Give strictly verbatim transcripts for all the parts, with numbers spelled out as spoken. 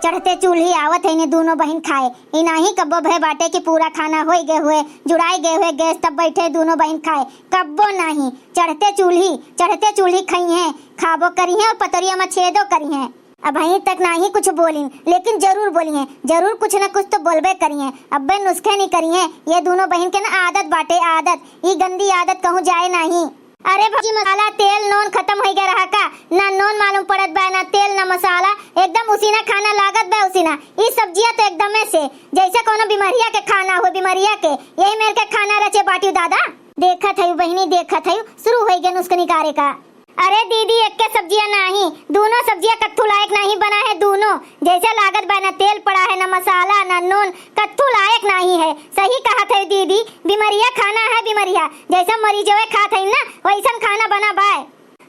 चढ़ते चूल्ही आवत है इन्हें दूनो बहिन खाए। ई नाही कब्बो भय बाटे कि पूरा खाना होई गए हुए, जुड़ाई गए हुए गैस, तब बैठे दूनो बहिन खाए। कब्बो नाही। चढ़ते चूल्ही, चढ़ते चूल्ही खइहें, खाबो करिहें और पतरिया में छेदो करिहें। अबहीं तक नाही कुछ बोलिन, लेकिन जरूर बोलिहें, जरूर कुछ न कुछ तो बोलबे करिहें। अब्बे नुस्खे नहीं करिहें। ये दूनो बहिन के ना आदत बाटे, आदत। ई गंदी आदत कहूँ जाए नाही। अरे भौजी, मसाला, तेल, नून खतम होइ गया रहा का? ना नून मालूम पड़त बा, ना तेल, ना मसाला, एकदम उसीना खाना लागत बा, उसीना। ई सब्जिया तो एकदमे से जैसे कोनो बीमारिया के खाना हो, बीमारिया के। यही मेर के खाना रचे बाटियो दादा। देखत हयू बहिनी, देखत हयू, शुरू होइ गए नुस्ख निकारे का। अरे दीदी, एक्के सब्जिया नाही, दूनो सब्जिया कत्थू लायक नाही बना है दूनो। जैसे लागत बा, ना तेल पड़ा है, ना मसाला, ना नून, कत्थू लायक नाही है। सही कहत है दीदी, बीमरिया खाना है बीमरिया, जैसे मरीजवे खात है ना, वैसन खाना बना बाय।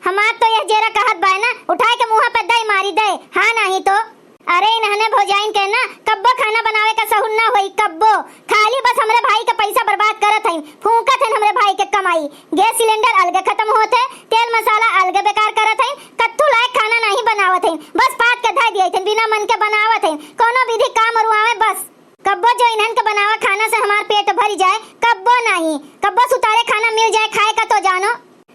हमार तो यह जेरा कहत बाय ना, उठाए के मुँह पे दई मारी दई, हाँ नाही तो। अरे इन्हने भौजाइन के ना कब्बो खाना बनावे का सहूर ना होई, कब्बो। खाली बस हमरे भाई के पैसा बर्बाद करत हईन, फूंकत हईन हमरे भाई के कमाई। गैस सिलेंडर अलगे खतम होत है, तेल मसाला अलगे बेकार करत हईन, कत्थू लायक खाना नाही बनावत हईन, बस पात के धर दिए हईन, बिना मन के बनावत हईन, कोनो विधि काम अरुआवे बस। कब्बो जो इन्हन के बनावा खाना से हमार पेट भरी जाए, कब्बो नाही। कब्बो सुतारे खाना मिल जाए खाए का तो जानो।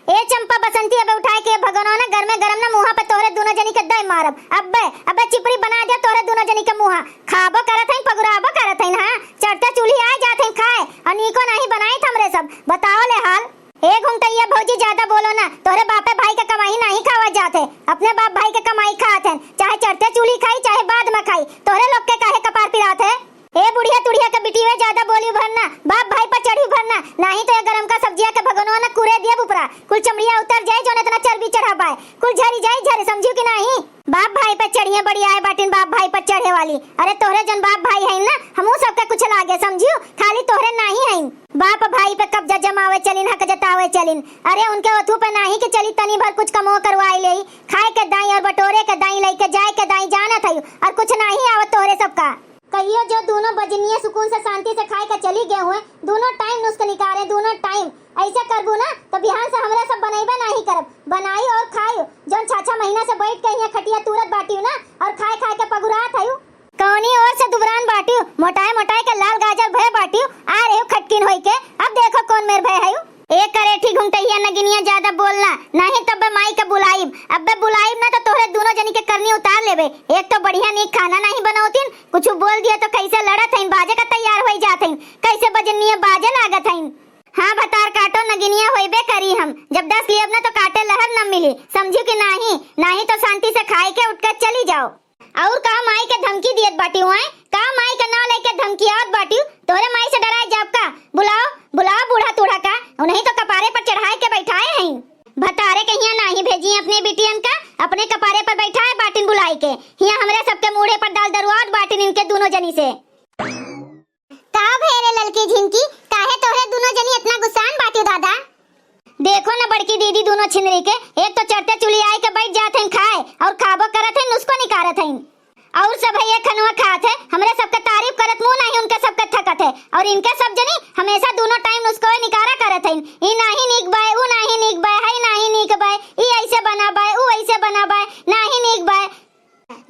ए चंपा बसंती, अबे उठाए के भगोनवा ना गरमे गरम ना मुँहा पे तोहरे दूनो जनी के दई मारब। अब्बे, अब्बे चिपरी बना दे तोहरे दूनो जनी के मुँहा। खाबो करत हईन, पगुराबो करत हईन, हाँ? चढ़ते चूल्ही आए जात हईन खाए, और नीको नाही बनाइत हमरे सब। बताओ ले हाल। ए घुमटैया भौजी, ज्यादा बोलो ना, तोहरे बापे भाई के कमाई नाही खावा जात है, अपने बाप भाई के कमाई खात हैं, चाहे चढ़ते चूल्ही खाई, चाहे बाद में खाई, तोहरे लोग के काहे कपार पिरात है? ए बुढ़िया तुढ़िया के बिटिया, ज्यादा बोली भर ना, बाप भाई पर चढ़ी भर ना, नाही तो ये गरम का सब्जिया के भगोनवा ना कुरे दिए ऊपरा, कुल चमड़िया उतर जाए, जोन इतना चर्बी चढ़ा बाय, कुल झरी जाए, झरे, समझियो कि नाही? बाप भाई पे चढ़िए बड़ी आए बाटिन, बाप भाई पे चढ़े वाली। अरे तोहरे जन बाप भाई हईन ना, हमहू सबके कुछ लागे, समझियो, खाली तोहरे नाही हईन। बाप भाई पे कब्जा जमावे चलिन, हक जतावे चलिन। अरे उनके ओथू पे नाही कि चली तनी भर कुछ कमो करवाई लेई, खाए के दाई और बटोरे के दाई, लइके जाए के दाई जानत हई, और कुछ नाही आवत तोहरे सबका। कहियो जो दूनो बजनिया सुकून से शांति से खाए के चली गए हुए, दूनो टाइम नुस्ख निकारे, दूनो टाइम। ऐसे करबू ना तो बिहान से हमरे सब बनैबे नाही करब, बनाई और खाई। जौन छह छह महीना से बैठ के यहाँ खटिया तूरत बाटियो ना और खाए खाए के पगुरात हयू। कौनी ओर से दुबरान बाटियो, मोटाए मोटाए के लाल गाजर भय बाटियो, आ रहे खटकिन होई के, अब देखो कौन मेर भय हयू। ए करेठी घुमटैया नगिनिया, ज्यादा बोलना, नाही तब माई के बुलाइब। अब्बे बुलाइब ना तो तोहरे दूनो जनी के करनी उतार लेबे। एक तो बढ़िया नीक खाना नाही बनौतिन, कुछ बोल दिया तो कैसे लड़त हईन, बाजे का तैयार होई जात हईन, कैसे बजनिया बाजे लागत हईन। हाँ भतार काटो नगिनिया होइबे करी हम, जब डस लियब ना तो काटे लहर न मिली, समझियो कि नाही? नाही तो शांति से खाए के उठ के चली जाओ। और का माई के धमकी दियत बाटिउ, आय? का माई के नाव लेके धमकियावत बाटिउ? तोहरे माई से डराए जाब का? बुलाओ, बुलाओ बूढ़ा तूढ़ा का, उन्हीं तो कपारे पर चढ़ाए के बैठाए हईन। भतारे के हियाँ नाही भेजी अपने बिटियन का, अपने कपारे पर बैठाए बाटिन बुलाई के। हियाँ हमरे सबके मूड़े पर डाल दरुआत बाटिन इनके दूनो जनी से। का भे रे ललकी झिनकी, काहे तोहरे दूनो जनी इतना गुस्सान बाटिउ दादा? देखो न बड़की दीदी दूनो छिनरी के, एक तो चढ़ते चूल्ही आए के बैठ जात हईन खाए और खाबो करत हईन, नुस्खो निकारत हईन। और सब है ये खनवा खात है, हमरे सबके तारीफ करत मुँह नाही उनके सबके थकत है। और इनके सब जनी हमेशा दूनो टाइम नुस्खो निकारा करत हईन, ई नाही नीक बाय, ऊ नाही नीक बाय, हई नाही नीक बाय, ई ऐसे बना बाय, ऊ ऐसे बना बाय, नाही नीक बाय।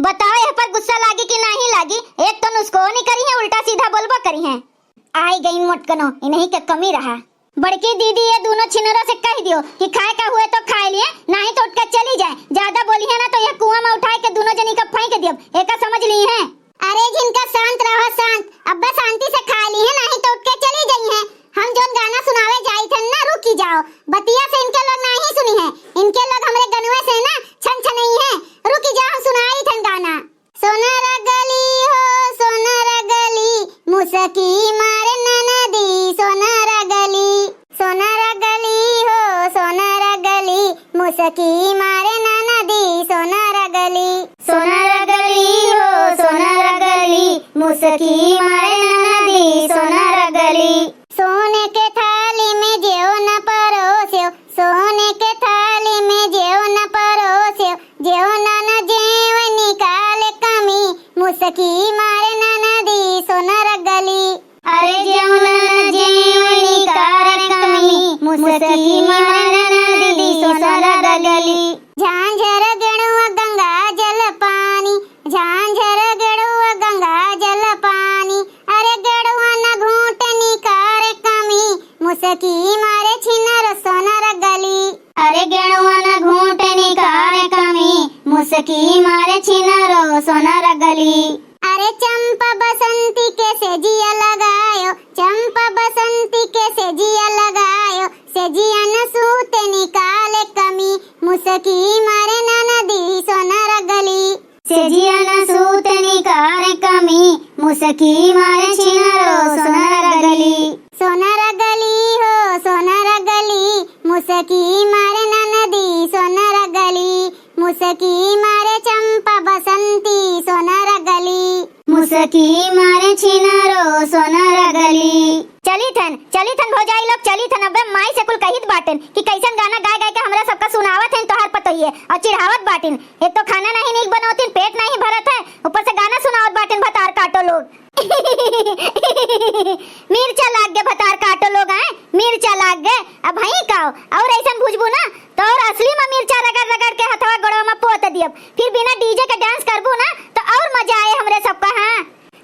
बताओ एह पर गुस्सा लागी कि नाही लागी? एक तो नुस्खो निकरी है, उल्टा सीधा बोलबो करी है। आई गई मोटकनो, इन्हीं के कमी रहा। बड़की दीदी, ये दूनो छिनरा से कह दियो कि खाए का हुए तो खाए लिए, नाही तो उठ के चली जाए। ज्यादा बोली है ना तो यह कुआं में उठाए के दूनो जनी का फेंक दियब, एका समझ ली है। अरे झिनका शांत रहो, शांत। अब्बे शांति से खाए ली है, नाही तो उठ के चली जाई है। हम जोन गाना सुनावे जाई थे ना, रुकी जाओ। बतिया से इनके लोग नाही सुनी है, इनके लोग हमरे गनवे से ना छन छनई है। रुकी जाओ, हम सुनाई थे गाना। सोनर गली हो, सोनर गली, मुसकी मारे ननदी, सोनर गली। सोनर गली हो, सोनर गली, मुसकी मारे ननदी, सोनर गली। सोनर गली हो, सोनर गली, मुसकी मारे ननदी, सोनर गली। सोने के थाली में जेवन परोस्यो, सोने के थाली में जेवन परोस्यो, जेवना न जेव निकाले कमी, मुसकी मारे ननदी सोनर गली। अरे जेवना न जेव निकाले कमी, मुसकी मारे ननदी सोनर गली। झांझर गेणुआ गंगा जल पानी, मुसकी मारे छिनरो सोना रगली। अरे चंपा बसंती के सेजिया लगायो, चंपा बसंती के सेजिया लगायो, सेजिया न सूते निकाले कमी, मुसकी मारे ननदी सोना रगली। सेजिया न सूते निकाले कमी, मुसकी मारे छिनरो सोना रगली। सोना रगली हो सोना रगली, मुसकी मारे ननदी सोना रगली, मुसकी मारे चंपा बसंती सोना रगली। मुसकी मारे छिनरो सोना रगली। चली थन, चली थन भौजाई लोग, चली थन, अबे माई से कुल कहित बाटेन कि कैसन गाना गाय गाय के हमरा सबका सुनावत हैं तोहार पतोहिए और चिढ़ावत बाटिन। एक तो खाना नहीं नीक बनौतिन, पेट नहीं भरत है, ऊपर से गाना सुनावत बाटिन भतार काटो लोग। मिर्चा लाग गे भतार काटो लोग, आए मिर्चा लाग गे। अब हई काओ, और ऐसन भुजबू ना तो और असली में मिर्चा रगड़ रगड़ के हथवा गोड़वा में पोत दियब, फिर बिना डीजे के डांस करबू ना तो और मजा आए हमरे सबका। हाँ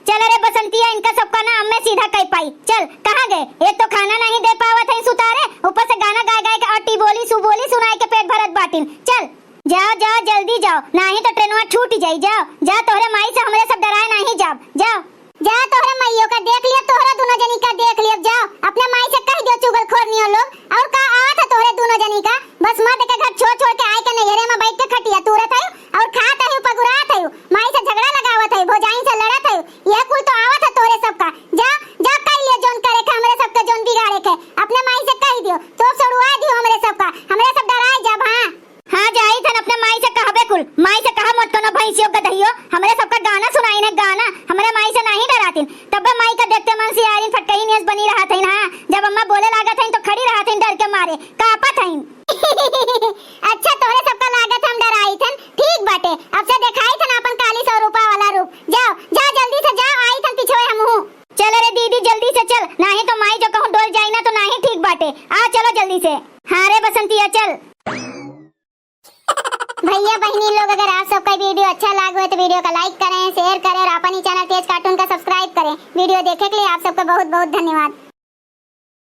चल रे बसंतिया, इनका सबका ना अम्मे सीधा कह पाई। चल कहाँ गए? एक तो खाना नहीं दे पावत है सुतारे, ऊपर से गाना गाय गाय के और टिबोली सुबोली सुनाए के पेट भरत बाटिन। चल जाओ जाओ जल्दी जाओ, नाही तो ट्रेनवा छूट जाई। जाओ जाओ, तोहरे माई से हमरे सब डराए नाही जाब। जाओ जाओ, तोहरे माइयो का देख लिया, तोहरा दोनों जनी का देख लिया। जाओ अपने माई से कह दियो चुगलखोर नियो लोग, और का आवत है तोहरे दोनों जनी का? बस मर्द के घर छोड़ छोड़ के आए के नैहरे में बैठ के खटिया तूरत है और खात है पगुरात है, माई से झगड़ा लगावत है, भौजाइन से लड़त है, यह कुल तो आवत है तोहरे सबका। जा जा कह लियो जोन करे के, हमरे सबके जोन बिगाड़े के, अपने माई से कह दियो, तो सड़ुआ दियो हमरे सबका, हमरे सब डराए जब। हाँ हाँ जाई थन अपने माई से कहबे कुल, माई से कहा मत कोनो भैंसियो गदहियो, हमरे सबका गाना सुनाइन है गाना, हमरे माई से नाही डरातिन। तब्बे माई का देखते मन सियारिन फटकही नियस बनी रहत हइन। हाँ जब अम्मा बोले लागत हइन तो खड़ी रहत हइन डर के मारे, कांपत हइन। अच्छा तोहरे सबका लागत हम डराई थन, ठीक बाटे, अब से देखाई थन अपन काली सौ रूपा वाला रूप। जाओ जा जल्दी से जाओ, आई थन पिछवे हमहू। चल रे दीदी जल्दी से चल, नाही तो माई जो कहूँ डोल जाई ना तो नाही ठीक बाटे। आ चलो जल्दी से। हाँ रे बसंतिया चल। भैया बहनी लोग, अगर आप सबका वीडियो अच्छा लागे हो तो वीडियो का लाइक करें, शेयर करें और अपन ही चैनल तेज कार्टून का सब्सक्राइब करें। वीडियो देखे के लिए आप सबका बहुत बहुत धन्यवाद।